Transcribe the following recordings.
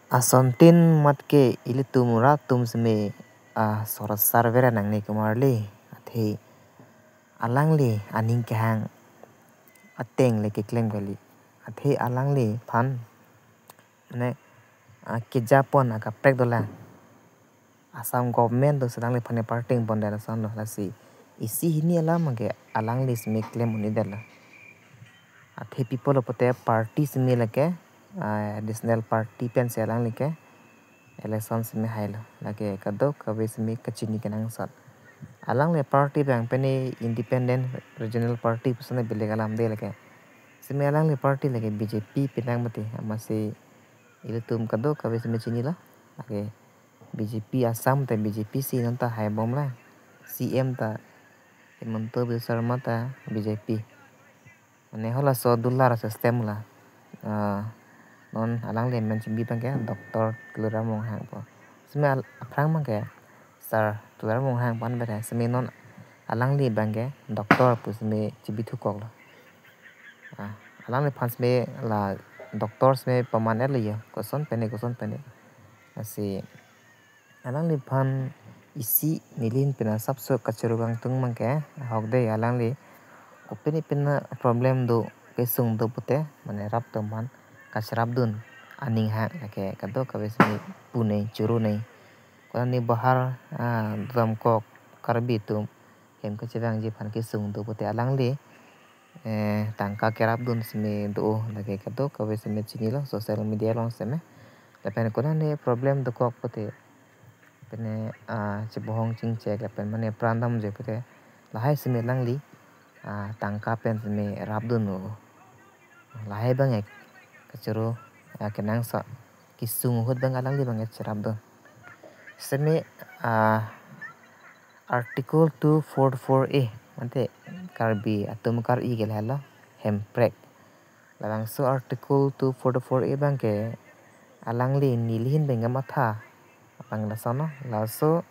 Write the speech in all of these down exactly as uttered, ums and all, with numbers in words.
Asontin mat ke ilitum rat atum seme, ah, sorot sar vera nangne kumar le, athe alangli aning kehang ateng le keklem kali. Athe alangliphan, mane, ah, kejapon akaprek dolang. Assam government do sedangliphan party pon dala son lo lasi. Isi hini alam ke alangli seme klem un-edetlo. Athe pi apotlo pute party seme lake, ah, additional party pensi alangli ke election seme hailo. Lake kadokave seme kachini kenangsot. Alangli party abang pene independent regional party pusana belek alam de lake. Seme alangli party lake B J P penang mati, amatsi ilitum kadokave seme chinilo. Lake B J P Assam te B J P si non ta haibom la. C M ta Himanta Biswa Sarma ta B J P. Mane halaso dular system la. Ah, non alangli amen chibi abang ke Doctor Tuliram Ronghang po. Seme al-, aphrang abang ke Sir Tuliram Ronghang pu an bere. Seme non alangli abang ke doctor pu seme chibi thukoklo. Ah, alangliphan seme la doctor seme paman-etlo ya. Koson pene, koson pene. Lasi alangliphan isi nelihin pena sapso kachoro kangtung abang ke ahok de alangli kopine pena problem do kesung do pute mane rat atum aphan kacherapdun aning hang lake kadokave seme punei churunei. Konane bahar, ah, Domkok Karbi atum hem kachevangji aphan kesung do pute alangli, eh, tangka kerapdun seme do lake kadokave seme chinilo social media along seme. Lapen konane problem dokok pute pene, ah, chebohong chingchek lapen mane pran damje pute lahai seme alangli, ah, tangka pen seme rapdun o. Lahai abang ek kachoro, ah, kenangsot kesung ahut abang alangli abang cherapdun. Seme, ah, Article two four four A, mate Karbi atum kar-i ke lahelo, hemprek. Labangso Article two four four A abang ke alangli nelihin abang ke matha abang lason lo, laso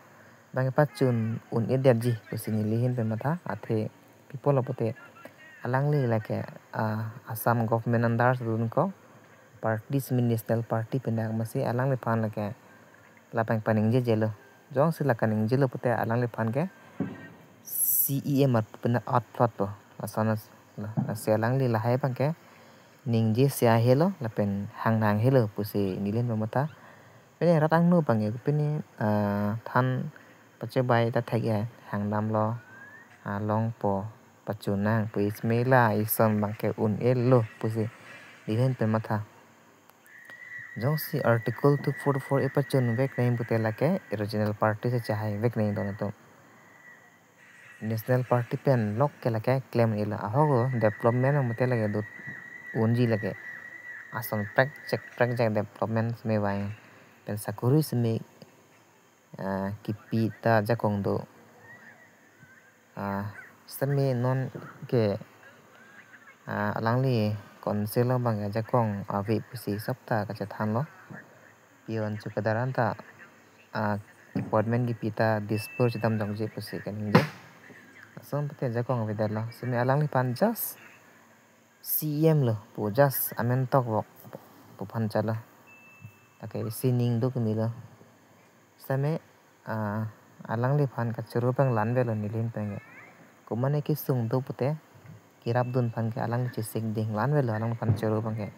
abang ke pachun un-edetji pusi nelihin pen matha, athe pi apotlo pute alangli lake, ah, Assam government under si dunkok, party seme national party penang amatsi alangliphan lake labang paningjejelo. Jongsi la kaningjelo pute alangliphan ke C E M arpu pena outflot po. Lason lo, lasi alangli lahai abang ke ningje si ahelo lapen hang nanghelo pusi nelihin pen matha. Pene rat angno abang ke pene, ah, than pachebai ta thek ya hang damlo, ah, longpo pachun nang pu ismela ison abang ke un-elo pusi nelihin pen matha. Jongsi Article two four four A pachun vek nang pute lake regional party si chehai vek nang don atum. National party pen lok ke lake klem un-elo, ahok development mate lake dut unji lake. Ason prekjak prekjak development seme vang pen sakuri seme, ah, kipi ta jakong do. Ah, seme non ke, ah, alangli council along abang ke jakong ave pusi sopta kachethanlo. Peon chowkidar anta, ah, appointment kipi ta disperse dam jongje pusi kaningje. Lason pute jakong avedetlo. Seme alangliphan just C E M lo pu just amen tokvok pu aphan chalo. Lake isi ning do kemelo. Seme, ah, alangliphan kachoro abang la-an avelo nelihin abang ke. Komane kesung do pute kerapdun aphan ke alangli chesik ding la-an avelo alangliphan choro abang ke.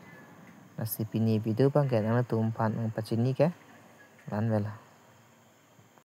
Lasi pini video abang ke nanglitum aphan nangpachini ke la-an avelo.